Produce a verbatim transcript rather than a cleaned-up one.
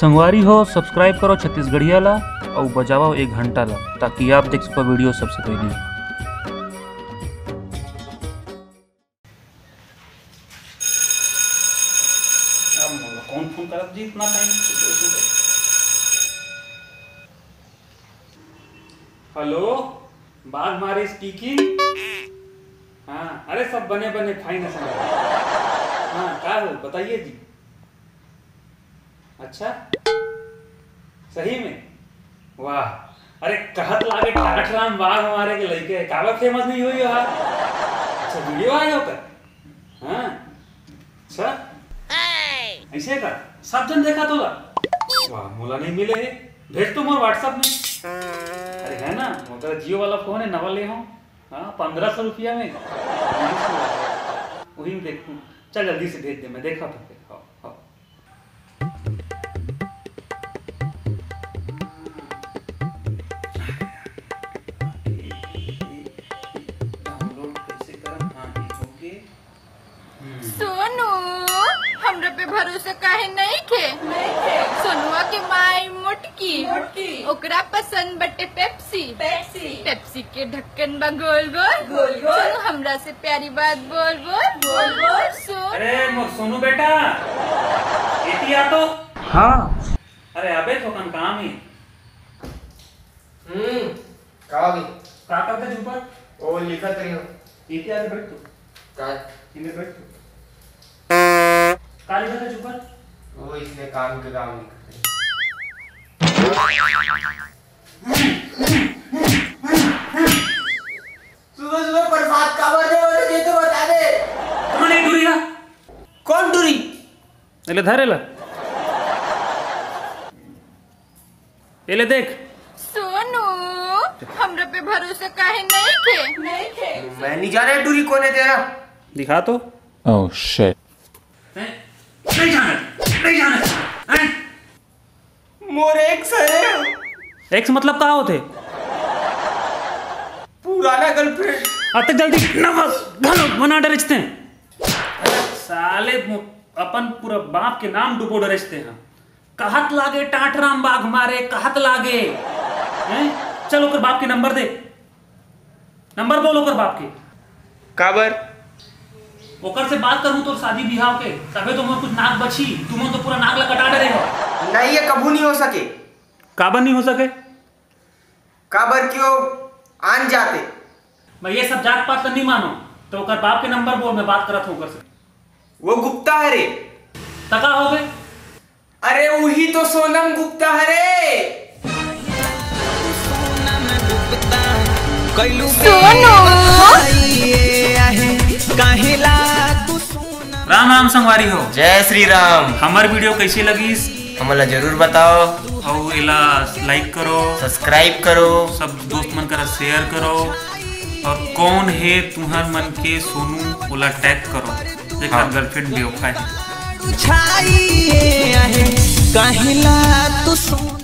संगवारी हो, subscribe करो छत्तीसगढ़िया ला अउ बजाओ एक घंटा ला, ताकि आप देख सको video सबसे पहली। अब मोला कौन फोन करत जी इतना टाइम? हेलो, बाघ मारे स्पीकिंग। हाँ, अरे सब बने बने, फाइन है सब। हाँ, का हो, बताइए जी। अच्छा, सही में? वाह, अरे कहत लागे टाठ राम बाघ मारे के लइके है, काबर फेमस नहीं हुई हो? अच्छा, वीडियो आए हो कर? हाँ, अच्छा, ऐसे का सब जन देखा तोला? वाह, मोला नहीं मिले है, भेज तो मोर WhatsApp में। अरे है ना, मोर करा जियो वाला फोन है, नवा ले हो। हाँ, पन्द्रह सौ रुपया में। वही में देखूँ। चल जल्दी से भेज दे, मैं देखा तो फिर। हाँ, हाँ। डाउनलोड कैसे करम? हाँ, ये होके। हम्म। सोनू, हमरा पे भरोसा काहे नहीं खे? सोनुआ के माई मोटकी, मोटकी। ओकरा पसंद बटे पेप्सी। पेप्सी। पेप्सी के ढक्कन बा गोल गोल। गोल गोल। सोनू, हमरा से प्यारी बात बोल बोल। बोल बोल। सोनू। अरे मोर सोनू बेटा, एती आ तो। हाँ। अरे अबे थोकन काम ही। हम्म, का भी? का करते चुपा? ओ लिखत रही हूँ। एती आके बैठ तू। का? इन्हें बैठ तू। का लिखत है चुपा? वो इसने काम के काम लिखत रही। सुबह सुबह प्रसाद का बर्थडे होने दे तो बता दे। कौन है टूरी का? कौन टूरी? एले धर एला। एले देख। सोनू, हमरा पे भरोसा काहे नहीं खे? नहीं खे। मैं नहीं जाना टूरी कौन है तेरा। दिखा तो। Oh shit। नहीं जाना, नहीं जाना। मोर एक्स है। एक्स मतलब का होथे? पुराना गर्लफ्रेंड। अतक जल्दी नवा घलो बना डरे रहिथे। साले मो-, अपन पूरा बाप के नाम डुबो डरे रहिथे। कहत लागे टाटराम बाघ मारे, कहत लागे। हैं? चल ओकर बाप के नंबर दे। नंबर बोल ओकर बाप के। काबर? ओकर से बात करहूं तोर शादी बिहाव के, तभे तो मोर कुछ नाक बची, तुमन तो पूरा नाक ला कटा डरे हो। नहीं, ये कभू नहीं हो सके। काबर नहीं हो सके? काबर क्यों आन जाते? मैं ये सब जात पात ला नहीं मानो, तो ओकर बाप के नंबर बोल, मैं बात करत हूं ओकर से। वो गुप्ता है रे। तका हो गए? अरे उही तो सोनम गुप्ता हरे। सोनू। राम राम संगवारी हो। जय श्री राम। हमर वीडियो कैसे लगिस? हमला जरूर बताओ। अउ एला लाइक करो। सब्सक्राइब करो। सब दोस्त मन करा शेयर करो। और कौन है तुम्हार मन के सोनू, ओला टैग करो। जेकर हाँ। गर्लफ्रेंड बेवफा है। छाई आहे, काहेला तू सोना